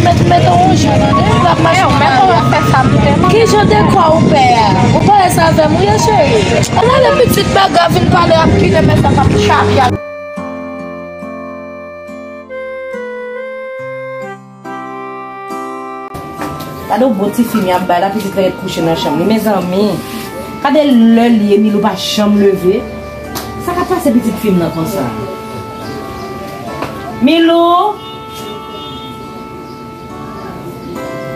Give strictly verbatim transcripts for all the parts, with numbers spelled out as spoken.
Met, met yon jan, tande? L ap mache. Ki jan de kò ou pè a? Ou parèz avè m, wi, cheri. Ann ale pitit baga vin pale ak kilè mèt la k ap chape a. Gade yon bon ti fi m y ap bay la, pitit la ret kouche nan chanm li. Mezanmi, gade lè li ye, Milou pa janm leve. Sa k ap pase pitit fi m nan konsa? Milou!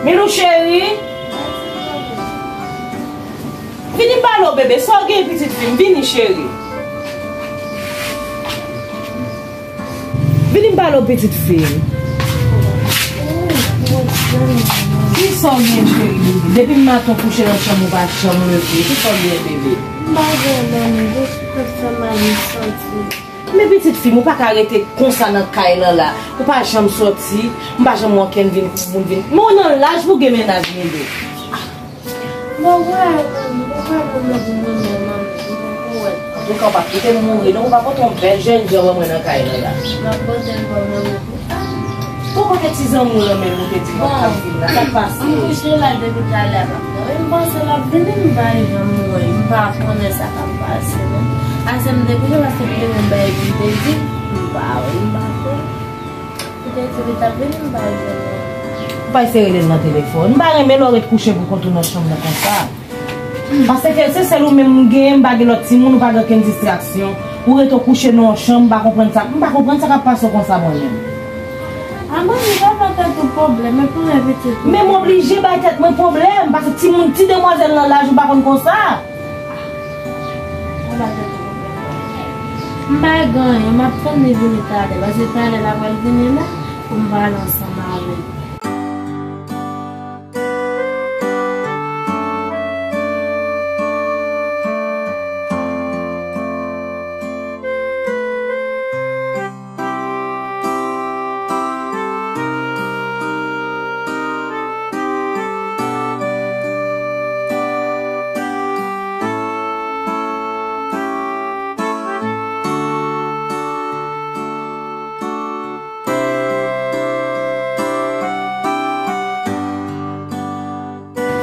Milou cheri! Vini m pale w, bebe. Sa w gen, pitit fi m? Vini, cheri. Vini m pale w, pitit fi m. Kisa w gen, cheri, bebe? Depi maten w kouche nan chanm ou pa janm leve. Kisa w gen, bebe? M pa gen anyen, jis tèt fè mal, m santi. Men pitit fi m, ou pa ka rete konsa nan kay lan la. Ou pa janm sòti, m pa janm wè okenn vin pou moun vin. Men w nan laj pou gen mennaj, bebe. Mwen wè, mwen wè moun nan pou mwen menm, manmi, m poko wè. Antouka, w p ap kite l mouri non, ou pa pote yon bèl jènjan ban mwen nan kay lan la. M ap pote l ban mwen menm. Ou kote ti zanmi w lan menm ou te di m ap vin la, sa k pase? M kouche la depi talè a p ap dòmi. M panse l ap vini, m pa janm wè l, m pa konnen sa k ap pase non. Ase m te kouche paske m te gen yon bagay pou m te di, m pa wè l, m pa konnen. Poutèt li t ap vini, m pa jwenn li. Ou pa eseye rele l nan telefòn. M pa renmen lè w ret kouche pou kont ou nan chanm nan konsa. Paske se sèl ou menm m genyen, m pa gen lòt timoun, ou pa gen okenn distraksyon. Ou rete w kouche nan yon chanm, m pa konprann sa, m pa konprann sa k ap pase w konsa mwen menm. A manmi, pa ba tèt ou pwoblèm, men pou mwen pitit ou. Men m oblije bay tèt mwen pwoblèm, paske timoun, ti demwazèl nan laj ou pa konn konsa. Ou pa tèt ou konprann. M pa gen anyen, m ap tann li vini talè, paske talè l ap pral vini la, pou m pale ansanm avè l.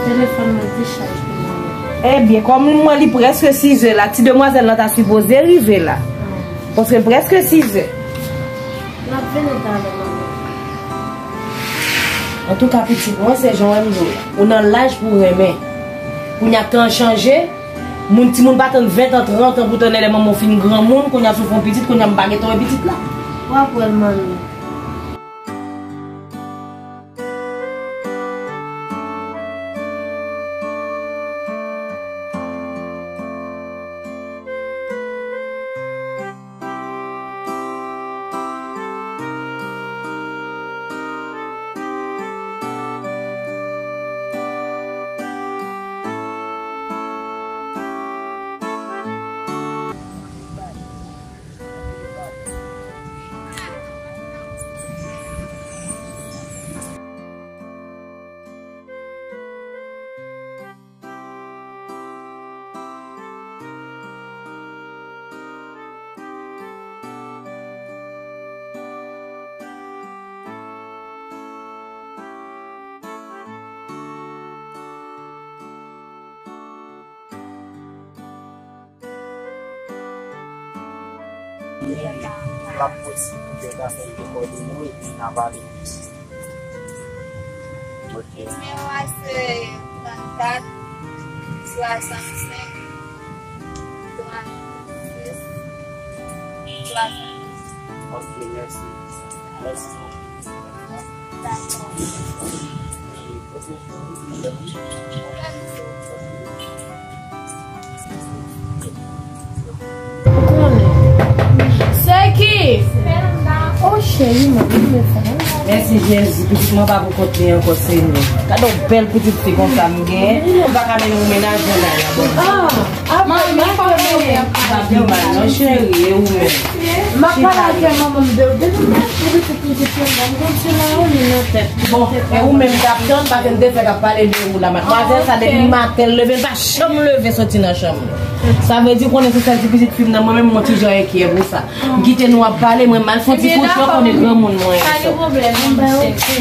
Telefòn mwen te chaj pou mwen. Ebyen, kòm mwen li prèske sizè la, ti demwazèl lan ta sipoze rive la. Paske l prèske sizè. L ap vini talè, manman. Antouka, pitit mwen, se jan w wè m di w la. Ou nan laj pou w renmen. Kounye a tan chanje. Moun, timoun pa tann ven tan, trant an pou tann lè manman w fin granmoun. Kounye a si w fè yon pitit, kounye a m pa gentan wè pitit la. W ap wè l, manmi. L ap posib pou ke w ta fè l dekòde nou epi n a pale. Ok. Nimewo a se trannkat, swasannsenk, trannsis, swasannsis. Ok, mèsi. Mèsi. Ou konnen. Se ki? Oh, cheri, mwen vin fè. Mèsi, Jezi. Pitit mwen pa pou kont li ankò, Senyè. Gade yon bèl pitit fi konsa m gen. Ou pa ka mennen yon mennaj nan la, bon. Ah, ah, manman, pa vle. Pa pi mal, non, cheri, e ou menm? M ap pale avèk manman m de ou. Depi m te pitit, pitit, pitit, m konn se la ou li nan tèt. Bon, e ou menm t ap tann, paske m te fèk ap pale de ou la. Madmwazèl sa, depi maten l leve, l pa janm leve soti nan chanm li. Sa vle di, konnen se sèl ti pitit fi m nan, mwen menm, m on ti jan enkyè pou sa. M kite nou ap pale, mwen mal fè ti kout yo, konnen granmoun mwen ye. Pa gen pwoblèm, m bay oke.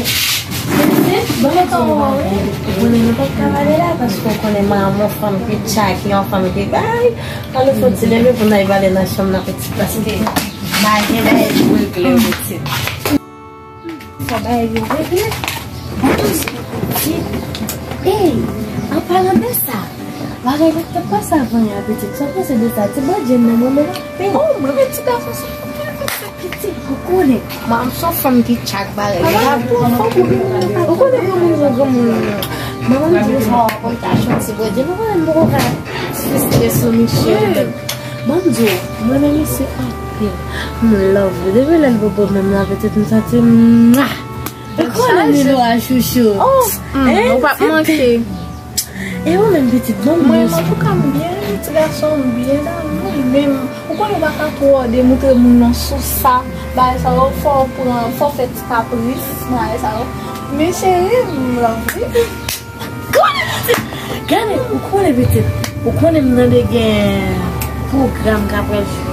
Pitit, ban m di w yon bagay, pitit. Ou konnen nou pa t ka pale la, paske w konnen manman yon fanm ki tchake, yon fanm ki bay. Ann fè yon ti leve pou n al pale nan chanm nan, pitit, paske bagay gen bagay pou regle, pitit. Fò bagay yo regle. Pitit. Ey, an palan de sa, bagay yo t ap pase avan yè a, pitit. Sa w panse de sa? Ti Bondye nan mwen, men anpil. Oh, mwen, men ti gason sa. Pitit, ou konnen, manman m se yon fanm ki tchak bagay. Ou konnen granmoun, granmoun. Manman m di m sa, w ap pran ta chans, se Bondye. Nou konnen m poko ka fristre sou misye. Ban m di w, mwen renmen misye anpil. M love li. Depi lè l bobo menm la, pitit, m santi m, mwa. Ou konnen Milo a chouchou. Oh, ou p ap manke. E ou menm, pitit, ban m... Mwen, antouka, m byen, ti gason, m byen damou, men ou konnen w pa ka twò demontre moun nan sou sa, bagay sa yo, fò w pran, fò w fè ti kapris, bagay sa yo. Men cheri, m love li. Konnen, pitit! Gade, ou konnen, pitit, ou konnen m tande gen pwogram k ap pral jwe.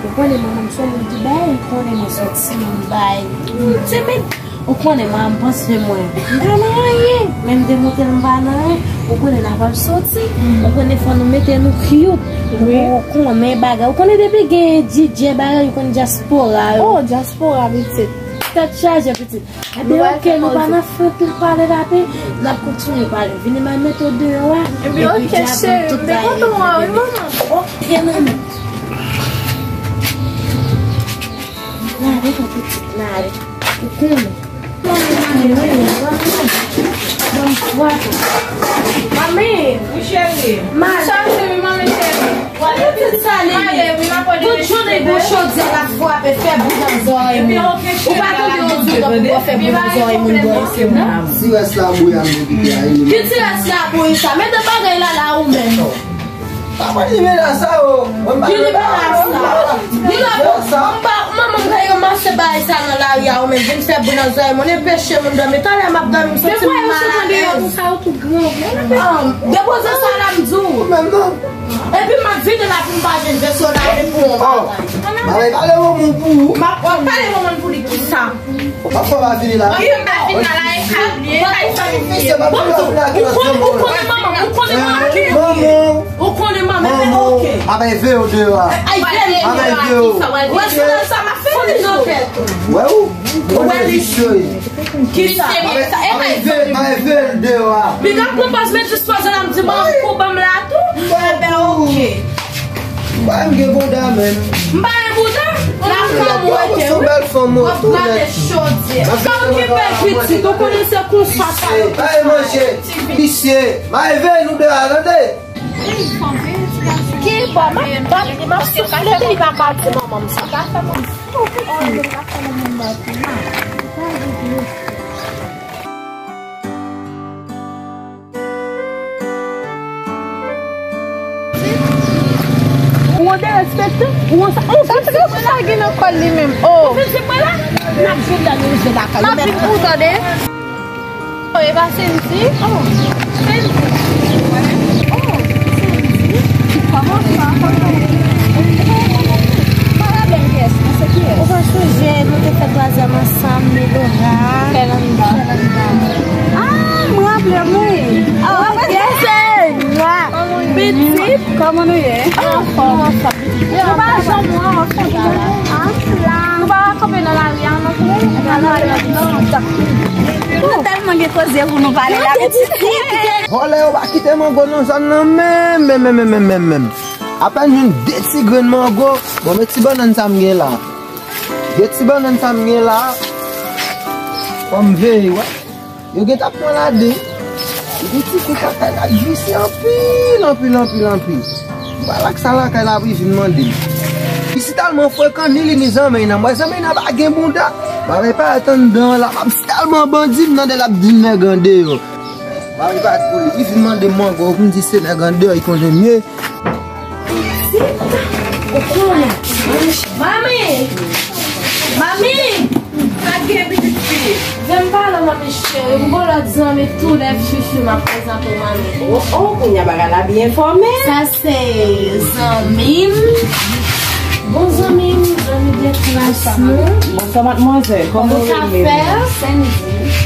Ou konnen manman m se yon moun ki bay, ou konnen mwen se yon timoun bay. M timid. Ou konnen mwen, m panse mwen, m pa nan anyen, men m te montre l m pa nan anyen. Ou konnen n ap ap soti. Ou konnen fò nou mete nou cute. Ou konnen bagay. Ou konnen depi gen D J bagay, ou konnen dyaspora yo. Oh, dyaspora, pitit. Tèt chaje, pitit. Ebyen, oke, nou pa nan fè anpil pale la, men n ap kontinye pale. Vini, m al mete w deyò a. Ebyen, oke, cheri, m te kontan wè w, wi, manman. Oke, manman. N ale, pitit, n ale. Ou konnen. Manmi, manmi, manmi, manmi. Ban m fwa tou. Manmi. Wi, cheri. Manmi. Sa se wi, manmi, cheri. Pitit sa li ye. Tout jounen gon chodyè l ap frape, fè bri nan zòrèy moun. Ou pa tande yo di w pou w fè bri nan zòrèy moun bò isit. Ti rès labouyi a m te kite a, e li menm. Ki ti rès labouyi sa? Mete bagay la la ou menm. Pa mwen li mena sa o. Mwen pa mena sa. Li la pou sa. M pa, manman m ka ranmase bagay sa nan lari a, ou menm vin fè bri nan zòrèy moun, enpeche moun dòmi. Talè m ap dòmi, m santi m malèz. Depoze sa la m di w. Ou menm non. Epi m ap vide la pou m pa jwenn veso lave pou yon bagay. Bagay pale manman pou ou. M ap pale manman pou li kisa? Ou pa fè pa vini la. Ou pa vini la, la e kay li, e kay fanmi li ye. Ou konnen, ou konnen manman, ou konnen manman. Manman. Ou konnen manman, men oke. Ap veye w deyò a. Ap veye w deyò a. Ou wè jounal sa m ap fè li nan tèt ou. Wè ou? Ou wè li. Kisa? Ap veye l deyò a. Piga konpòz men dispoze la m di manman pou ban m la tou. Enben oke. Mwen m gen bouda menm. M pa gen bouda? La fanm ou rete wi. W ap gate chodyè. Fanm ki bèl pitit, ou konnen se konsa sa yo. Bay manje. Visye. M a leve nou de a, tande. Ki bò? M ap bat li, m ap soufle li, pa ka di manman m sa. Ou an derespekte? Ou an sa? Ou vin sipwe la? Sa gen nan kò l li menm? Oh. Ou vin sipwe la? N ap jwenn lè nou rive lakay ou. M ap vin pou tande. Oh, e pa Sendy? Oh, Sendy. Oh, Sendy. Kòman sa? Kòman sa? Mwen pa bèl pyès, men se kiyès? Ou pa sonje, nou te fè twazyèm ansanm, Medora. Fèlanda. Fèlanda. Ah, m raple m, wi. Ah, w ap rete. Mwa. Pitit. Kòman nou ye? Anfòm. Nou pa janm wè w anfòm. Nou pa kanpe nan lari a non plis. Nou tèlman gen koze pou nou pale la, pitit. Vòlè yo pa kite mango nan zòn nan menm, menm, menm, menm, menm, menm. Apèn jwenn de ti grenn mango. Bon, men ti bannann sa m gen la. De ti bannann sa m gen la. Fò m veye, wè. Yo gentan pran ladan. Epi ti fi kaka la jwisi anpil, anpil, anpil, anpil. M pral ak sa lakay la pou li vin mande m. Li si tèlman frekan, ni li ni zanmi nan. Mwen zanmi nan pa gen bouda. Bagay pa atann dan la. M ap si tèlman bandi, m tande l ap di nèg an deyò. Bagay pa pou li. Li vin mande m mango pou m di se nèg an deyò, li konnen m ye. Pitit, ou konnen. Manmi! Manmi! Sa k gen pitit fi? Vin pale manmi cheri, m gon lòt zanmi tou nèf chouchou m ap prezante w manmi. Oh, oh, kounye a bagay la byen fòme. Sa se zanmi m. Bon zanmi m, zanmi de klas nou. Bonswa madmwazèl, kòman w rele? Sandy.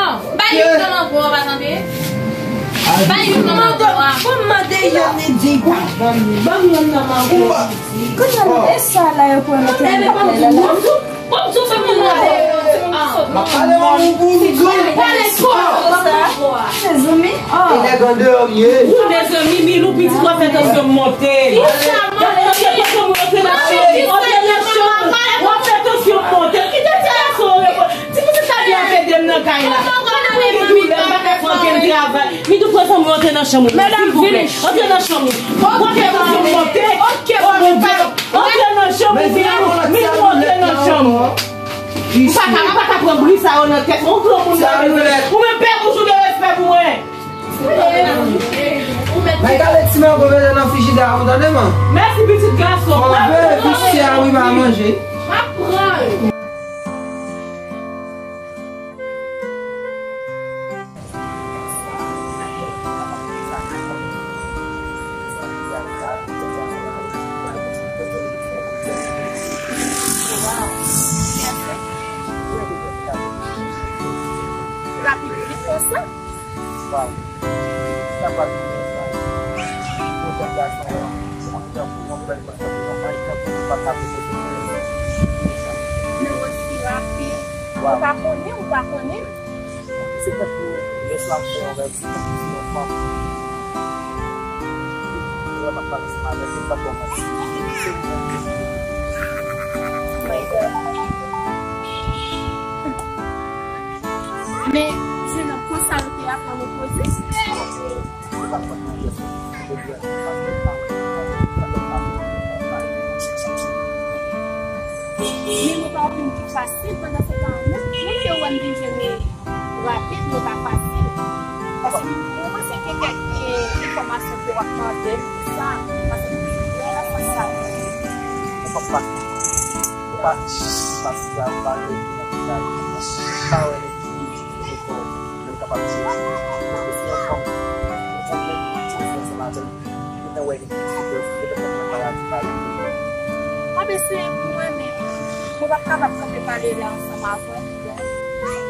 Non, bay youn nan mango a, pa tande? Bay youn nan mango a. Fò m mande youn li di pa ban m. Ban m youn nan mango a. Kounye a, e sa la yo pran mete nan kay la. Bon, m tou fè moun nan. M ap pale manman pou m tou. Pale fò. Mezanmi. Oh. E nèg andeyò m ye. Ou mezanmi, Milou pitit w ap fè tansyon m monte. Kisa, manman? W ap fè tansyon m monte nan chanm. W ap fè tansyon m monte. Kite ti gason yo. Ti pitit la vin ap ede m nan kay la. Mwen gen doulè, m pa ka fè ankenn travay. Milou, pran zanmi w, antre nan chanm ou, silvouplè. Antre nan chanm ou. W ap fè tansyon m monte. Oh, Bondye. Antre nan chanm ou, Milou. Milou, antre nan chanm ou. M pa ka, m pa ka pran bri sa yo nan tèt mwen. Ou granmoun nan bezwen. Ou menm pè bouch ou gen respè pou mwen. Bay gade ti mango mete nan frijidè a, ou tande man? Mèsi pitit gason. Fò veye visye a wi pa manje. M ap pran l. Rapid vit konsa. Waw. Sa pral pou mwen sa. Yon jèn gason, yon tankou yon bèl fanm, yon fanm tankou nou pa ka pote sou mwen. Men osi rapid. Waw. Ou pa konnen, ou pa konnen. Se tankou yè swa m fè yon rèv, se tankou se yon fanm. Mwen pa pale ansanm avèk li, m pa t wè mwen. Se yon fanm. My God. Men, jenòm, konsa nou te aprann opoze. Men nou pa wè m ki fasil pandan se tan an menm. Mwen te wè m te jwenn rapid, men pa fasil. Paske mwen panse gen kèk, eh, enfòmasyon ke w ap mande m, sa, paske mwen wè nan sans sa. Ou pa fasil. Ou pa fasil a pale, ou pa fasil a pale. Ou pa wè. Mwen kapab di, mwen se yon fanm, yon fanm menm, mwen ansanm avè l, mwen wè li, li te fè mwen paradi, paradi. M ap eseye pou mwen, men mwen p ap kapab kanpe pale la ansanm avè l. Donk,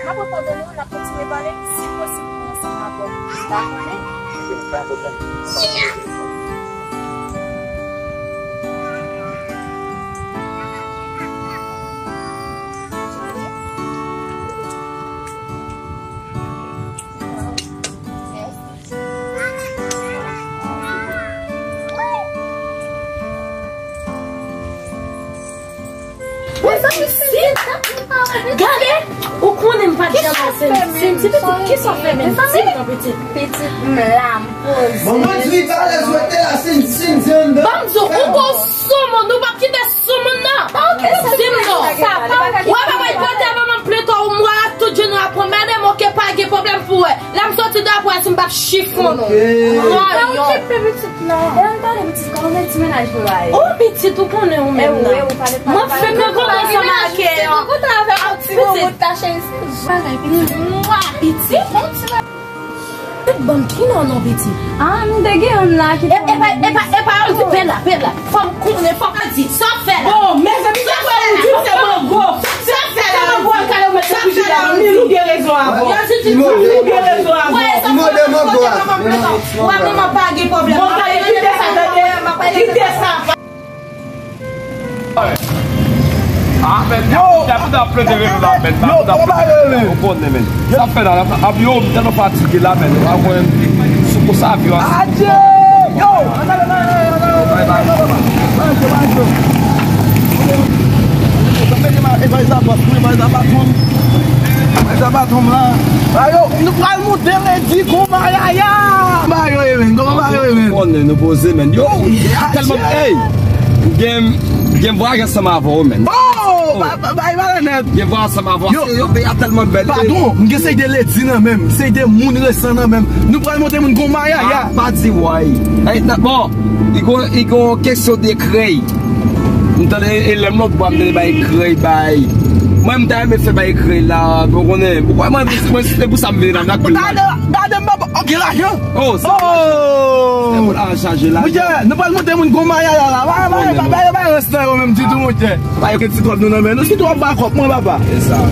m ap abandone w, n ap kontinye pale, si posib, mwen ansanm avè l. Dakò, men. Ok, pa gen pwoblèm. Gade, ou konnen m pa t janm al Senn, Senn, ti pitit, kisa w fè menm? Di m non, pitit. Pitit, m la, m poze. Manman di li pa alèz, rete la, Senn, Senn, di anndan. Ban m di w, ou gon soumoun, ou p ap kite soumoun nan. Di m non. Wè, papa, l pote manman m plito, ou mwa tout jounen w ap pran. Madanm, ok, pa gen pwoblèm pou wè. Lè m soti deyò pou wè si m p ap chifon nou. Rayon. Okipe pitit lan. Lè m pale pitit, kòman ti mennaj nou la ye? Oh, pitit, ou konnen ou menm nan. Mwen fèk rankontre ansanm ak, eh, pitit. Pitit. Pitit, bon ti bagay. Tout bann ki non non pitit. Ah, nou te gen youn la ki... E, e pa, e pa, e pa, pè la, pè la. Fò m konnen, fò m di, sa w fè la? Bon, mezanmi, sa w fè la? Sa w fè la? Sa w fè la? Milou gen rezon avè w. Milou gen rezon avè w. Wè, manman pa gen pwoblèm. Bon, tande, kite sa, tande. Kite sa. Ah, men, yo, yo, yo, yo, men, sa fè la, la, ap yo, m tèlman fatige la, men, nou pa wè, sou konsa, avyon a. Adye! Yo! Bay, bay. Bay, bay, bay. Mete ma-, e valiz la bòs mwen, valiz la patwon m. Valiz la patwon m la. Ayo, nou pral monte redi gon mayaya. Kòman bagay yo ye, menn? Kòman bagay yo ye, menn? Konnen nou poze, menn. Yo, tèlman, ey, gen, gen vwayaj ansanm avè w, menn. Oh, ba, ba, ba, ba, nèt. Gen vwayaj ansanm avè w. Yo, se yo, peyi a tèlman bèl. Padon, m gen seri de ledi nan men m, seri de moun resan nan men m. Nou pral monte moun gon mayaya. Ah, pa di way. Ey, nan, bon, li gon, li gon kesyon de krèy. M tande, e lè m lòt bò a m tande bay krèy, bay. Mwen, m ta renmen fè bay krèy la, bon, konnen. Mwen, mwen, mwen, se pou sa m vini la, m nan koul la. Gade, gade, m pa, ok, lajan. Oh, se pou lajan. Se pou lajan chaje lajan. Monchè, nou pral monte moun gon mayaya la. Pa, pa, pa, pa, pa, pa, rans nan yo menm ditou, monchè. Pa yo gen ti kòb nou nan men nou, sitou w ap ba kòb mwen, papa. Se sa.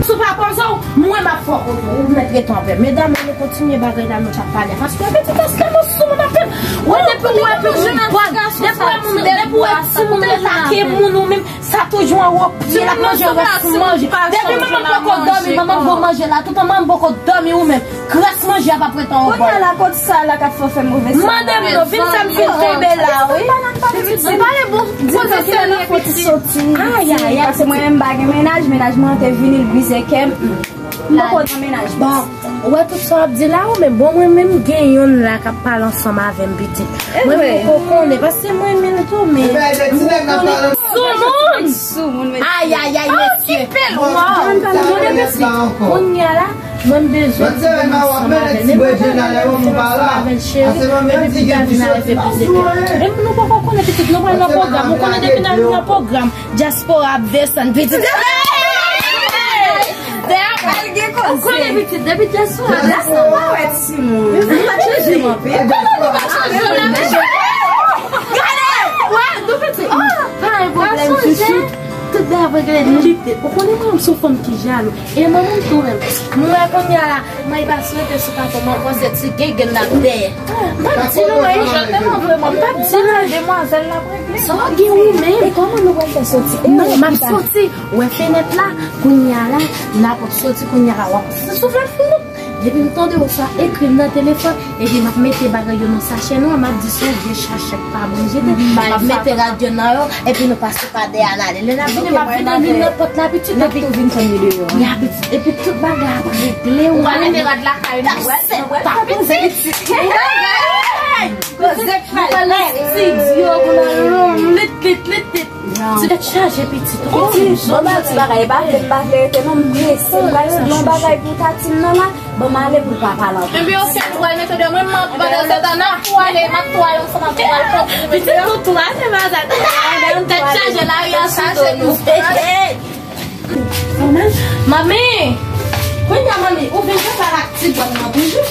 Si w pa poze w, mwen m ap fè w poze w, ou mèt rete anpè. Medam, nou kontinye bagay la, nou t ap pale. Paske, pitit, èske nou sou moun anpil? Wè, depi w wè moun bag, depi w wè moun, depi w wè timoun atake moun ou menm, sa toujou an wopti, l ap manje rès manje. Depi manman m poko dòmi, manman m gon manje la, toutan manman m poko dòmi ou menm, rès manje a p ap rete an wopti. Kounye a la, kot sa la k ap fè w fè move sa? Mande m non, vin fè m fin kenbe la, wi. Pitit, pale bon, poze sèl nan foti soti. Ay, ay, ay, paske mwen menm m pa gen mennaj, mennaj mwen an te vini, l brize kè m. M poko nan mennaj. Bon, ou wè tout sa w ap di la, ou menm, bon, mwen menm, gen yonn la k ap pale ansanm avè m, pitit. Mwen menm, m poko konnen, paske mwen menm tou, men m poko konnen. Soumoun! Soumoun, mesye. Ay, ay, ay, mesye. Okipe l, waw. Tande, pitit, kounye a la, mwen, m bezwen ti moun ansanm avè l. Men mwen, m bezwen ti moun ansanm avè l, cheri. Epi m ta vin avè piti. Men nou poko konnen, pitit, nou pral nan pwogram. Ou konnen depi n al nan pwogram, dyaspora ap desann, pitit. Dèyè pral gen koze. Ou konnen, pitit, depi dyaspora ap desann. Dyaspora wè timoun. Ou pa chanje m anpil. Kòman nou pa chanje w la, mesye? Gade! Wè, nou pitit. Pa gen pwoblèm, chouchout. Tout bagay ap regle, nou kite. Ou konnen mwen, m se yon fanm ki jalou. E manman m tou menm. Mwen kounye a la, mwen pa swete sou katon, mwen panse ti gengèn nan dèyè. M p ap di nou anyen. M p ap di nou anyen. Demwazèl la ap regle. Sa w gen ou menm? E kòman nou pral fè soti? Non, m ap soti. Ou wè fenèt la, kounye a la, n ap soti kounye a la, w ap soufle fou. Depi m tande w sa ekri m nan telefòn, epi m ap mete bagay yo nan sachè nwa, m ap di se yon vye sachè k pa bon jete. M ap mete rad yo nan yo, epi nou pase pa dèyè a n ale. Lè n ap vini, m ap vin al vin nan pòt la, pitit, epi tou vin fè m deyò. Ya, pitit, epi tout bagay ap regle, ou pa mete rad lakay nou, wè, nou wè, pa pitit. Koze k fè l. Nou pral nan estidyo pou n al lonm, lit, lit, lit, lit. Ti tèt chaje, pitit. Pitit, bon, ba ti bagay, e pa vle, m pa vle rete, non, m prese. M pral regle yon bagay pou Tatim nan la. Bon, m ale pou l pa pale anpil. Ebyen, oke, nou pral mete deyò. Mwen, m ap, pandan se tan, n ap tou ale, m ap tou ale ansanm avè w, al kontinye. Pitit, nou tou ale, madanm. Tèt chaje, lari a sou do nou. Manmi! Manmi! Kounye a, manmi, ou vin fè sa la ak ti bòn nan toujou?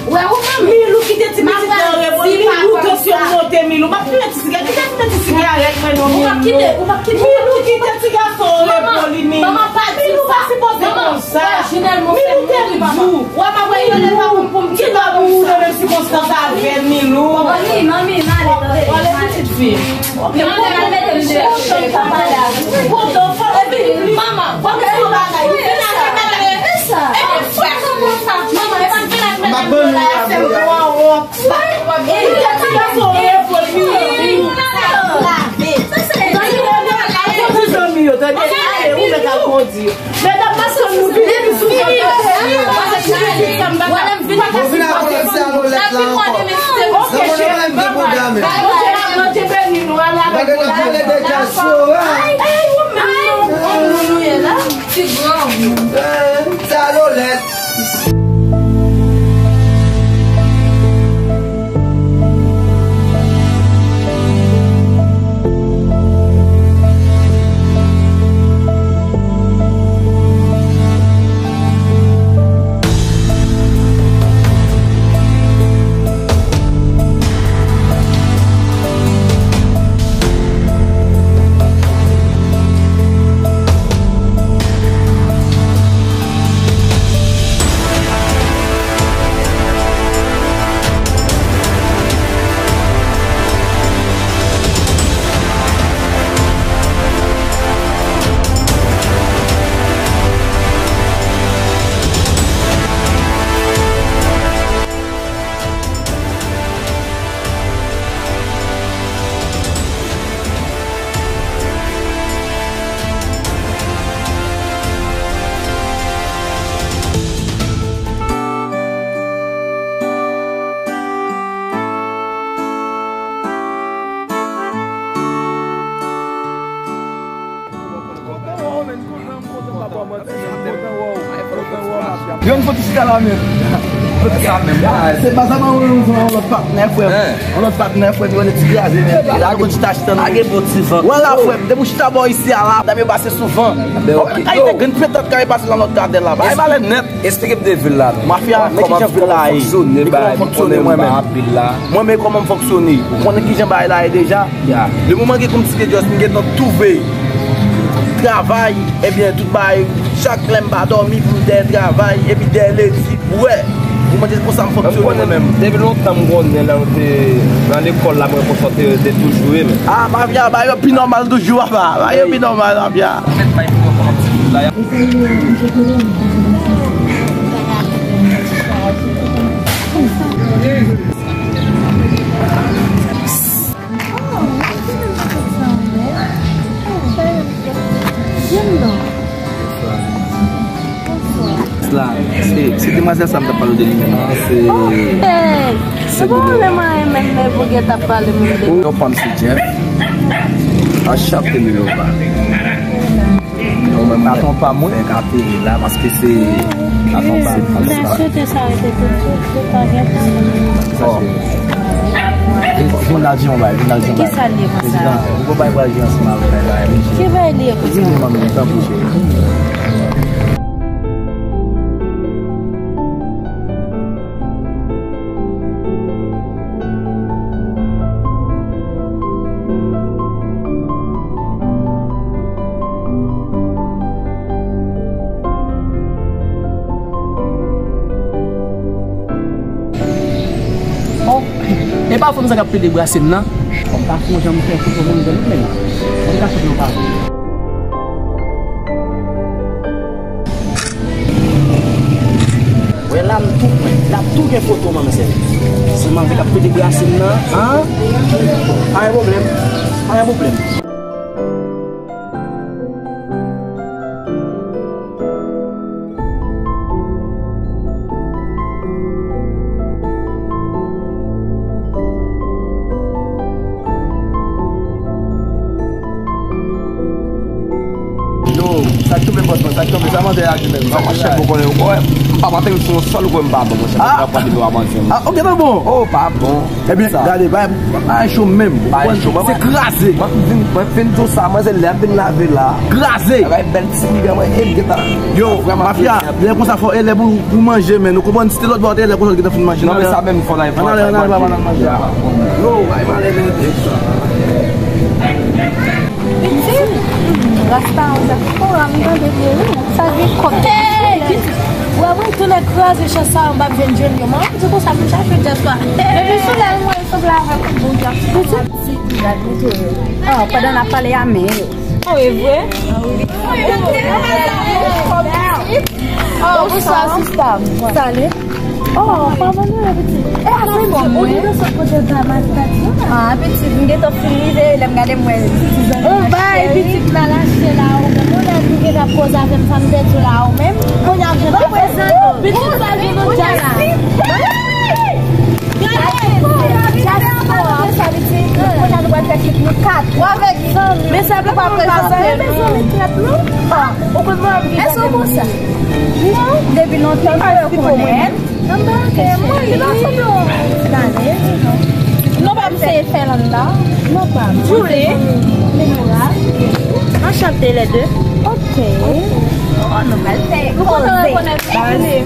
Wè ou, manmi? Milou kite ti pitit nan repo, Milou tansyon monte, Milou. M ap fimen ti sigarèt, kite fimen ti sigarèt mwen non, Milou. Ou p ap kite, ou p ap kite. Milou kite ti gason an repo li, Milou. Manman, pa di sa. Milou pa sipoze konsa. Milou te di w. Wè, m ap reyele pa pou m, pou m kite w nan menm sikonstans avè l, Milou. Manmi, manmi, m ale, tande. Wale pitit fi. Ok, mwen mete m chèche, pa pale avè m. Manman, fòk se yon bagay. Vin avè m, vin avè m. Epi fè kòman sa? Manman, e pa vin avè m. M ap ban nou la, se mwen. Epi ti gason repo li. Sa se yon bagay. Kote zanmi yo, tande? Ale, ou mèt al kondi. Medam, paske nou vini pi souvan pase yo. Paske nou vin fè m bagay. Bon, vin avè m, se alò lèt la ankò. Ok, cheri, bye bye. Bondye beni nou, ala. Bagay nan pale de dyaspora. Ay, ou menm, non. Ou menm, ou ye la. Ti granmoun. Eh, se alò lèt. Fò ti chita la menm. Sa menm, bagay. Se pa sa, mwen, yon lòt patnè, frè m. Yon lòt patnè, frè m, yo, ti kraze, men. La, nou konn chita, chita, nou. Lage bon ti van. Wala, frè m, depi w chita bò isi a la, dam yo pase souvan. Kalite grenn petant k ap pase nan lòt katye la. Bagay malè nèt. Esplike m de vil la. Mafya, men ki jan vil la ye? Men kòman fonksyone mwen menm? Mwen menm kòman m fonksyone. Ou konnen ki jan bagay la ye deja? Le moman gen kòmsi ke just m gentan twouve travay, ebyen, tout bagay, chak lè m pa dòmi pou m dèyè travay, epi dèyè ledi, bwè. Ou mande konsa m fonksyone mwen menm. Depi lontan m konnen lè nou te nan lekòl la, mwen konsa te, te toujou ye, men. Ah, mafya, bagay yo pi nòmal toujou, papa. Bagay yo pi nòmal, mafya. La, se, se demwazèl sa m t ap pale w de li menm. Ah, se, se Boulou. Mwen menm, menm, menm, pou gen t ap pale moun de. Yon fanm se Jeff. Enchanté, Milova. Mwen menm, patwon pa mwen, fè kafe la, paske se patwon pa mwen. Mèsi, te sa rete tout, tout, tout pa gen tan. Bon. Vin, vin al di yon bagay, vin al di yon bagay. Ki sa l ye konsa? Prezidan, ou pa bay bagay ansanm avè bagay, mesye. Ki bagay li ye konsa? Vin, vin, manmi, tanpri, cheri. Oh, e pa fanm sa k ap pede brase m nan? Kòm pa sonje m fè foto moun de nou menm. Mwen ka sot nou pa. Wè la m tou pran. L ap tou gen foto manzè. Se manzè k ap pede brase m nan. An? Pa gen pwoblèm. Pa gen pwoblèm. Yo, sa k tonbe bòs mwen, sa k tonbe, sa manzè a di menm. Non, monchè, mwen konnen, m pa pa te sou yon sèl kote m pa bon, monchè, m pa pran nimewo a manzè. Ah, ok, nan bon. Oh, pa bon. Ebyen, gade, pa, pa cho menm. Pa cho, se kraze. Mwen vin, mwen fin di w sa, manzè lè ap vin lave la. Kraze. Bay bèl ti piga, mwen, e m gentan. Yo, mafya, lè konsa fò, e lè pou, pou manje, men nou konprann, si te lòt bò, te lè konsa, gentan fin manje. Non, men sa menm, fò n al, fò n al, fò n al manje. Yo, bay malè, men. Pitit, rasta an zafè kora, m tande byen wi. Sa gen kòb. Hey, pitit. Wè, wè, tounen kraze chan sa, m p ap jwenn jwenn yo. Mwen, se konsa pou chache djaz la. Depi sou lè mwen sanble avèk yon bon djaz. Pitit. Ah, pandan n ap pale a men yo. Oh, e vre? Oh, bonswa, sista. Salut. Oh, kòman nou ye, pitit? E, anfòm, ou gentan sot kote granmèt la? Ah, pitit, m gentan fin rive, lè m gade m wè pitit zanmi m cheri. Bay, pitit la lache la, ou menm, ou lè nou gentan ap koze avè m, sa m te di w la, ou menm. Kounye a m gentan prezante w. Pitit sa gen nou dja la. Gade, gade, gade, sa vle di, kounye a nou pral fè piknik kat. Ou avèk zanmi w. Men sa vle pa prezante nou. Ou konn mwen ap viv avè mwen. Non, depi lontan nou konnen. Anba kè mwen, li pa sanble yon ti gade. Non, pa m se Fernanda. Non, pa m. Julie. Memora. Enchanté les deux. Ok. Oh, nou pral fè koze. Nou konn rekonèt Julie.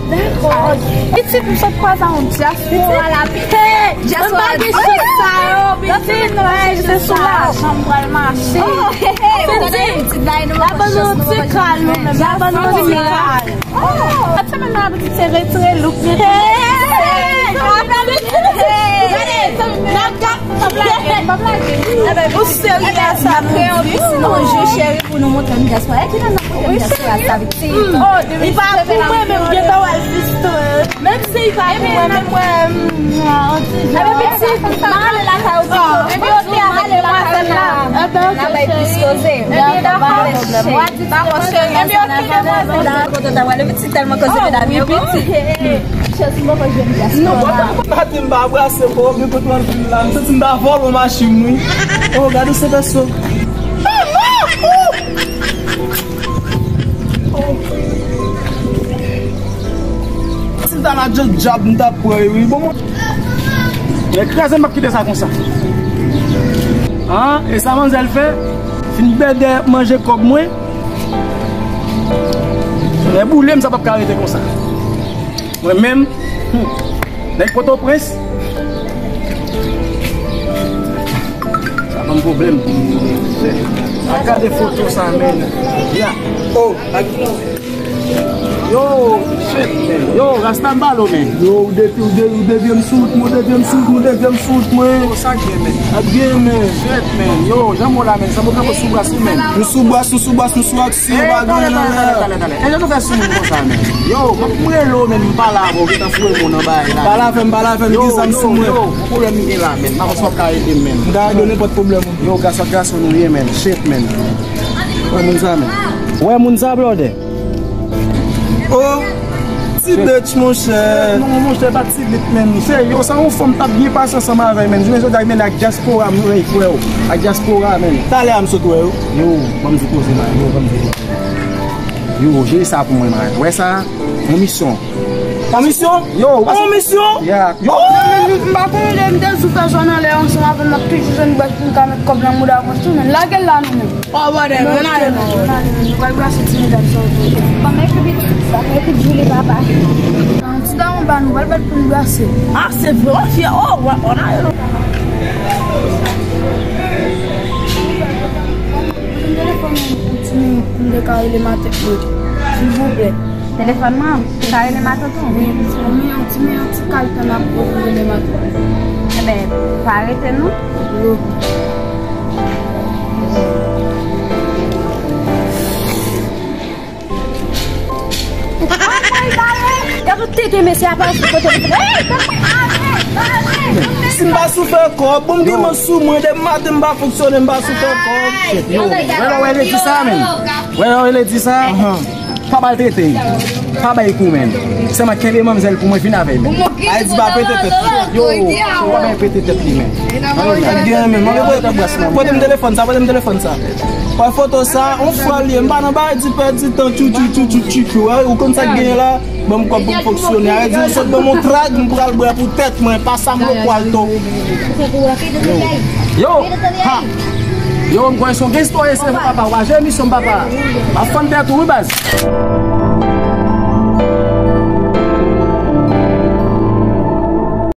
Dakò. Pitit, m sot kwaze yon dyaspora la. Dyaspora. M pa gen chans sa yo, pitit. Se sou lajan m pral mache. Pitit, la ban nou ti kal nou menm. La ban nou ti kal. Oh! Sèt semèn nan, pitit, se retire look li. Hey! Gade, n ap gade, n ap lage, n ap lage. Ou serye a sa nou di? Sinon, jou cheri pou nou montre m dyaspora. E ki nan nan montre m dyaspora sa, pitit? E pa pou mwen menm, gen tan wè l sistan. Menm si l pa pou mwen, menm mwen, m, an ti jan. Epi pitit, m ale lakay ou pito. Epi ok, ale lakay la. Epi ok, cheri. Epi dakò. Dakò, cheri. Epi ok, demwazèl. Kote w ta pral, pitit, tèlman koze medam yo bon. Chèz mwen pa jwenn dyaspora. Non, pa di m pa brase, bon, men kote w al vin la. M santi m ta vòlò machin, wi. Oh, gade se pèso. Oh, non! Oh! Oh! Sa la djòl djab m t ap pran wi. Bon, mwen. Mwen kraze m p ap kite sa konsa. Ah, e sa manzè l fè? Fin bèdè manje kòb mwen. Lè boule m sa p ap ka rete konsa. Mwen menm, hmm, nèg Potoprens. Sa ban m pwoblèm. A gade foto sa, men. Ya. Oh, ak yo, shit, man. Yo, Rasta m balo, man. Yo, ou devye, ou devye, ou devye m sou wout mwen, ou devye m sou wout mwen, ou devye m sou wout mwen. Yo, sa k gen, man? Ap gen, man. Shit, man. Yo, jan mwen la, man. Sa mwen kanpe sou bras ou, man. Nou sou bras, nou sou bras, nou sou aksyon, pa gen anlè. Talè, talè, talè. E jan nou fè sou moun konsa, man? Yo, m ap mwen lo, man. M pale avè w, ou gentan foure moun anba la. Pale avè m, pale avè m, ki sa m sou mwen? Yo, yo, yo, pwoblèm m gen la, man. M pa konn si w ap ka ede m, man. M ka ede w nenpòt pwoblèm ou. Yo, gason ak gason nou ye, man. Shit, man. Wè moun sa, man. Wè moun sa, blòdè. Oh, ti bitch, monchè. Non, monchè, pa ti bitch, man. Se, yo, sa yon fanm t ap byen pase ansanm avè, man. Jounen jodi a, man, ak dyaspora, m rey frè w. Ak dyaspora, man. Talè a m sot wè yo. Yo, ban m di koze, man. Yo, ban m di koze. Yo, jere sa pou mwen, man. Wè sa? Yon misyon. Yon misyon? Yo, yon misyon? Yeah. Yo, men, men, m pa konnen de m te sou fè zòn anlè ansanm avè m, n ap toujou jwenn bwèt pou n ka met kòb nan mouda pòch tou, men lage l la nou menm. Oh, brother, men ale non. Men ale non, nou pral brase ti medam sa yo tou. Ban m epi bit, ban m epi Julie papa. Yon ti dawon ba nou, pral bat pou n brase. Ah, se vre, w ap fyè, oh, w ap, w ap ale non. Pote m telefòn mwen pou ti minit pou m te ka rele matant mwen, silvouplè. Telefòn mwen, ou ka rele matant ou? Wi, yon ti minit, yon ti kal tan n ap rele matant. Enben, pa rete non. Wi. Gad yon tete mesye ap al sou kote li. Ey, gad mwen, ale, ale. Si m pa sou fè kòb, bon, m gen mwen sou mwen, depi maten m pa fonksyone, m pa sou fè kòb. Yo, wè lè w wè ledi sa, men. Wè lè w wè ledi sa. Pa ba l tete. Pa bay kou, men. Sèlman kenbe manmzèl pou mwen, vin avè l, men. Ayiti pa pete tèt li. Yo, yo, pa bay pete tèt li, men. Al gen, men. Mwen pote m telefòn sa, pote m telefòn sa. Wè foto sa, on fwa l ye. M pa nan bagay di pèdi tan, tchou, tchou, tchou, tchou, tchou, tchou. Ou konn sa k genyen la? Ban m kòb pou m fonksyone. Arete di ou sot ban m yon trag, m pral bwè pou tèt mwen. Pa sa m lòk pral tou. Yo, ha. Yo, m kwè se yon gangsta, se papa. Waje misyon papa. M ap fann tèt ou, wi, baz.